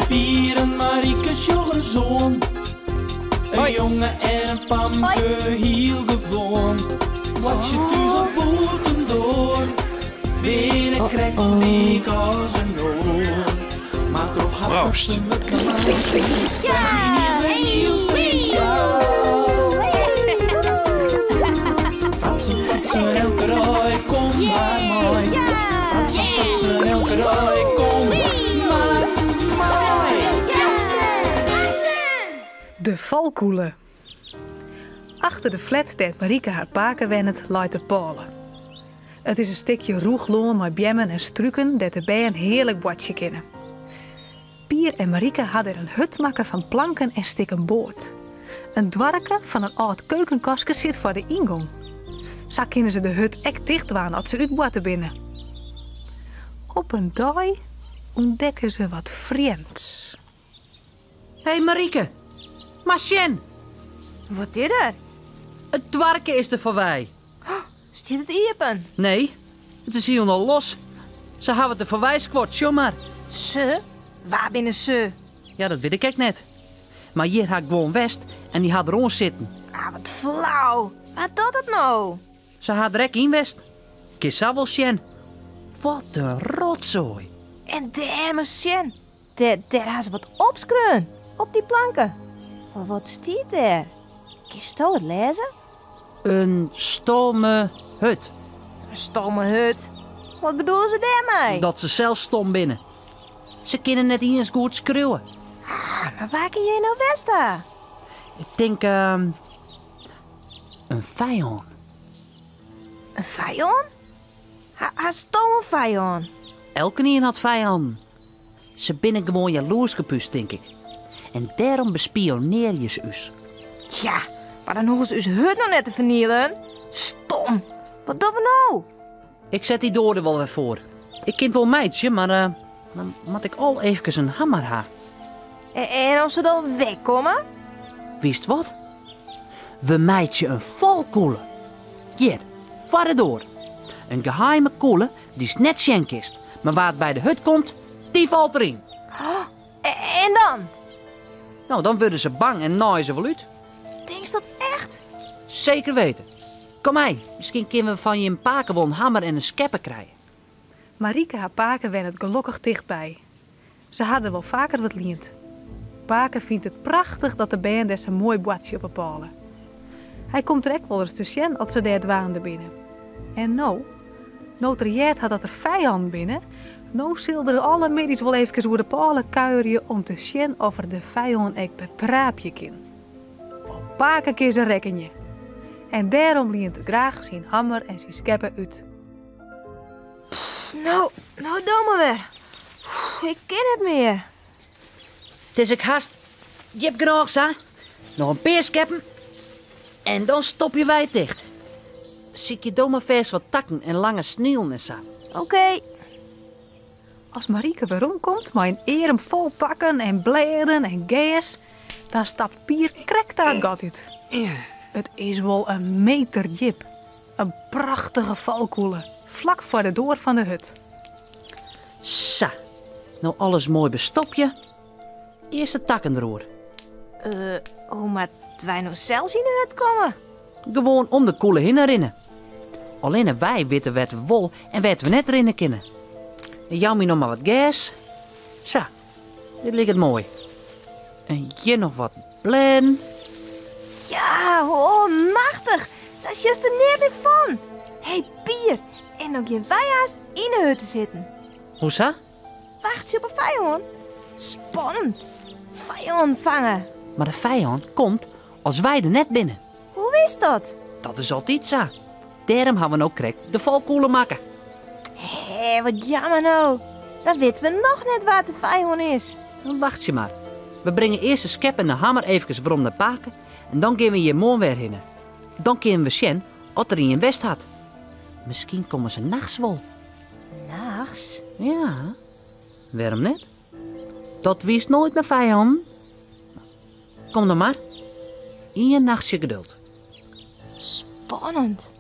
Pier en Marike sjoch ris oan. In jonge en in famke, hiel gewoan. Boartsje thús of bûtendoar, binne krekt lyk as in oar. Mar troch har Proost. fratsen wurdt normaal. Ynienen wer hiel spesjaal. Fratsen, fratsen, elke dei, kom mar mei. Fratsen, fratsen, elke dei, kom mar mei. De falkûle. Achter de flat dêr't Marike har pake wennet, leit de pôle. It is in stikje rûch lân mei beammen en struken dêr't de bern hearlik boartsje kinne. Pier en Marike ha dêr in hut makke fan planken en stikken board. In doarke fan in âld keukenkastke sit foar de yngong. Sa kinne se de hut ek tichtdwaan as se útboarte binne. Op in dei ûntdekke se wat frjemds. Hé Marike, mar sjen! Wat is der? It doarke is der foarwei. Stiet it iepen? Nee, it is hielendal los. Se hawwe it der foarwei skuord, sjoch mar. Se? Wa binne se? Ja, dat wit ik ek net. Mar hjir ha ik gewoan west en dy ha der oan sitten. Ah, wat flau. Wa docht dat no? Se ha der ek yn west. Kinst sa wol sjen. Wat in rotsoai. En dêr mar sjen. Dêr, dêr ha se wat opskreaun op dy planke. Mar wat stiet dêr? Kinsto it lêze? In stomme hut. In stomme hut? Wat bedoele se dêrmei? Dat se sels stom binne. Se kinne net iens goed skriuwe. Ah, mar wa kin hjir no west ha? Ik tink ehm, in fijân. In fijân? Ha, hasto in fijân? Elkenien hat fijannen. Se binne gewoan jaloersk op ús, tink ik. En dêrom bespionearje se ús. Ja, mar dan hoege se ús hut noch net te fernielen. Stom! Wat dogge we no? Ik set dy doar der wol wer foar. Ik kin it wol meitsje, mar dan moat ik al eefkes in hammer ha. En as se dan wegkomme? Witst wat? We meitsje in falkûle. Hjir, foar de doar. In geheime kûle dy'tst net sjen kinst, mar wa't by de hut komt, dy falt deryn. En dan? No, dan wurde se bang en naaie se wol út. Tinkst dat echt? Seker weten. Kom mei, miskien kinne we fan jim pake wol in hammer en in skeppe krije. Marike har pake wennet gelokkich tichtby. Se ha der wol faker wat liend. Pake fynt it prachtich dat de bern dêr sa moai boartsje op 'e pôle. Hy komt der ek wolris te sjen as se dêr dwaande binne. En no, no't er heard hat dat der fijannen binne, no sil er alle middeis wol eefkes oer de pôle kuierje om te sjen oft er de fijân ek betraapje kin. Op pake kin se rekkenje. En dêrom lient er graach syn hammer en syn skeppe út. No, no do mar wer. Ik kin net mear. It is ek hast djip genôch sa. Noch in pear skeppen en dan stopje wy it ticht. Sykje do mar fêst wat takken en lange snielen en sa. Oké. As Marike weromkomt mei in earm fol takken en blêden en gers, dan stapt Pier krekt ta it gat út. It is wol in meter djip. In prachtige falkûle, flak foar de doar fan de hut. Sa, no alles moai bestopje. Earst de takken deroer. Uh, hoe moat wy no sels yn de hut komme? Gewoan om de kûle hinne rinne. Allinne wy witte wêr't we wol en wêr't we net rinne kinne. Jou my noch mar wat gers. Sa, dit liket moai. En hjir noch wat blêden. Ja, oh, machtich! Sa sjochst der neat mear fan. Hé, Pier, en no gean wy aanst yn de hut te sitten. Hoe sa? Wachtsje op 'e fijân. Spannend. Fijân fange. Mar de fijân komt as wy der net binne. Hoe witst dat? Dat is altyd sa. Dêrom ha we no krekt de falkûle makke. Hé, wat jammer no. Dan witte we noch net wa't de fijân is. Dan wachtsje mar. We bringe earst de skep en de hammer eefkes werom nei pake en dan gean we hjir moarn wer hinne. Dan kinne we sjen oft der ien west hat. Miskien komme se nachts wol. Nachts? Ja, wêrom net? Dat witst noait mei fijannen. Kom dan mar. Ien nachtsje geduld. Spannend.